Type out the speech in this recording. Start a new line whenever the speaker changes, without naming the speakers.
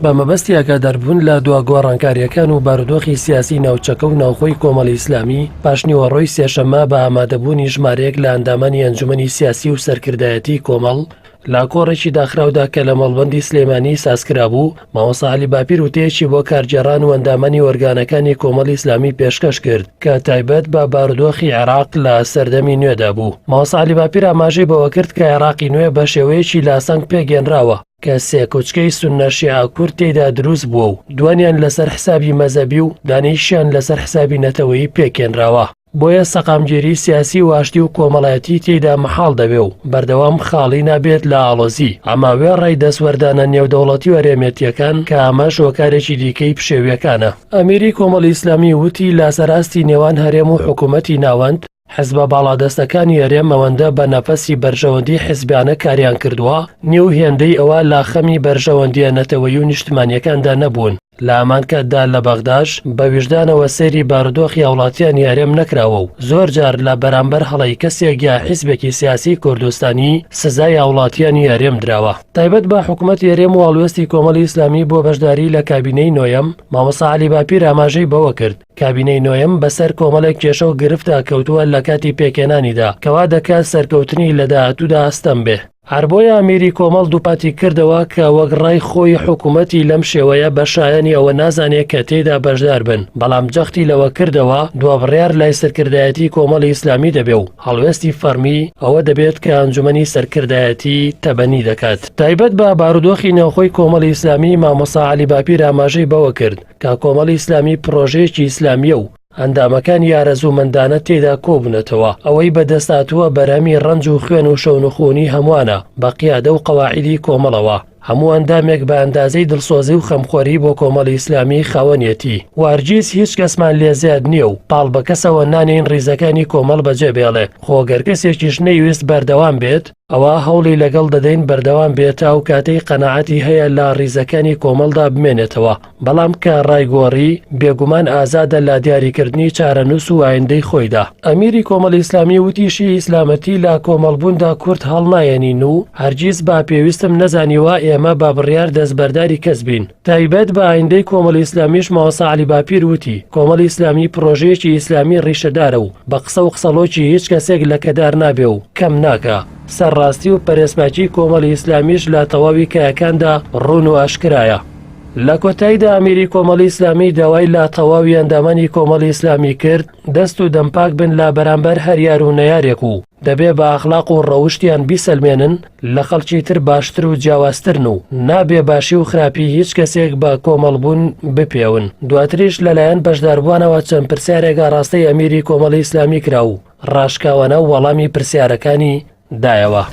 بە مەبەستی ئاگاداربوون لە دوا گۆڕانکارییەکان و بارودۆخی سیاسی ناوچەکە و ناوخۆی کۆمەڵی ئیسلامی، پاشنیوەڕۆی سێشەممە بە ئامادەبوونی ژمارەیەک لە ئەندامانی ئەنجومەنی سیاسی و سەرکردایەتیی کۆمەڵ، لە کۆڕێکی داخراودا کە لە مەڵبەندی سلێمانی سازکرابوو، مامۆستا عەلی باپیر وتەیەکی بۆ کارگێڕان و ئەندامانی ئۆرگانەکانی کۆمەڵی ئیسلامی پێشکەش کرد کە تایبەت بە بارودۆخی عێراق لە سەردەمی نوێدا بوو. مامۆستا عەلی باپیر ئاماژەی بەوە کرد کە عێراقی نوێ بە شێوەیەکی لاسەنگ پێکهێنراوە کە سێکوچکەی سوننە شیعە کورد تێیدا دروست بووە و دوانیان لەسەر حسابی مەزەبی و دانەیشیان لەسەر حسابی نەتەوەیی پێکهێنراوە. بۆیە سەقامگیری سیاسی و ئاشتی و کۆمەڵایەتی تێیدا مەحاڵ دەبێ و بەردەوام خاڵی نابێت لە ئاڵۆزی، ئەمە وێڕای دەستوەردانە نێودەوڵەتی و هەرێمێتییەکان کە ئەمەش هۆکارێکی دیکەی پشێوییەکانە. ئەمیری کۆمەڵی ئیسلامی وتی، لەسەر ئاستی نێوان هەرێم و حکوومەتی ناوەند، حزبە باڵادەستەکانی هەرێم ئەوەندە بە نەفەسی بەرژەوەندی حزبیانە کاریان کردووە، نیو هێندەی ئەوە لە خەمی بەرژەوەندییە نەتەوەیی و نیشتمانییەکاندا نەبوون. لە هەمان کاتدا لە بەغداش بە ویژدانەوە سەیری بارودۆخی هاوڵاتیانی هەرێم نەکراوە و زۆر جار لە بەرامبەر هەڵەی کەسێک یا حیزبێکی سیاسی کوردستانی سزای هاوڵاتیانی هەرێم دراوە. تایبەت بە حکومەتی هەرێم و هەڵوێستی کۆمەڵی ئیسلامی بۆ بەشداری لە کابینەی نۆیەم، مامۆستا عەلی باپیر ئاماژەی بەوە کرد، کابینەی نۆیەم بەسەر کۆمەڵێک کێشە و گرفتدا کەوتووە لە کاتی پێکهێنانیدا کە وا دەکات سەرکەوتنی لە داهاتوودا ئەستەم بێ. هەر بۆیە ئەمیری کۆمەڵ دووپاتی کردەوە کە وەک ڕای خۆی حکوومەتی لەم شێوەیە بە شایەنی ئەوە نازانێ کە تێیدا بەشدار بن، بەڵام جەختی لەوە کردەوە دوا بڕیار لای سەرکردایەتی کۆمەڵی ئیسلامی دەبێ و هەڵوێستی فەڕمی ئەوە دەبێت کە ئەنجومەنی سەرکردایەتی تەبەنی دەکات. تایبەت بە بارودۆخی نێوخۆی کۆمەڵی ئیسلامی مامۆستا عەلی باپیر ئاماژەی بەوە کرد کە کۆمەڵی ئیسلامی پڕۆژەیەکی ئیسلامییە و ئەندامەکانی ئارەزوومەندانە تێیدا کۆبوونەتەوە، ئەوەی بەدەستهاتووە بەرهەمی ڕەنج و خوێن و شەونخوونی هەمووانە بە قیادە و قەواعیدی کۆمەڵەوە، هەموو ئەندامێک بە ئەندازەی دڵسۆزی و خەمخۆری بۆ کۆمەڵی ئیسلامی خاوەنیەتی و هەرگیز هیچ کەسمان لێ زیاد نییە و پاڵ بە کەسەوە نانێین ڕیزەکانی کۆمەڵ بەجێ بێڵێ، خۆ گەر کەسێکیش نەیویست بەردەوام بێت، ئەوا هەوڵی لەگەڵ دەدەین بەردەوام بێت تا ئەو کاتەی قەناعەتی هەیە لە ڕیزەکانی کۆمەڵدا بمێنێتەوە، بەڵام کە ڕای گۆڕی، بێگومان ئازادە لە دیاریکردنی چارەنووس و ئایندەی خۆیدا. ئەمیری کۆمەڵی ئیسلامی وتیشی، ئیسلامەتی لە کۆمەڵبووندا کورت هەڵنایەنین و هەرگیز بە پێویستم نەزانیوە ئێمە بە بڕیار دەستبەرداری کەس بین. تایبەت بە ئایندەی کۆمەڵی ئیسلامیش مامۆستا عەلی باپیر وتی، کۆمەڵی ئیسلامی پڕۆژەیەکی ئیسلامی ڕیشەدارە و بە قسە و قسەڵۆکی هیچ کەسێک لەکەدار نابێ و کەم ناکا، سەرڕاستی و پەرێزپاکی کۆمەڵی ئیسلامیش لە تەواوی کایەکاندا ڕوون و ئاشکرایە. لە کۆتاییدا ئەمیری کۆمەڵی ئیسلامی داوای لە تەواوی ئەندامانی کۆمەڵی ئیسلامی کرد دەست و دەمپاک بن لە بەرامبەر هەر یار و نەیارێک و دەبێ بە ئەخلاق و ڕەوشتیان بیسەلمێنن لە خەڵکی تر باشتر و جیاوازترن و نابێ باشی و خراپی هیچ کەسێک بە کۆمەڵبوون بپێون. دواتریش لەلایەن بەشداربووانەوە چەند پرسیارێک ئاڕاستەی ئەمیری کۆمەڵی ئیسلامی کرا و ڕاشکاوانە وەڵامی پرسیارەکانی دایەوە.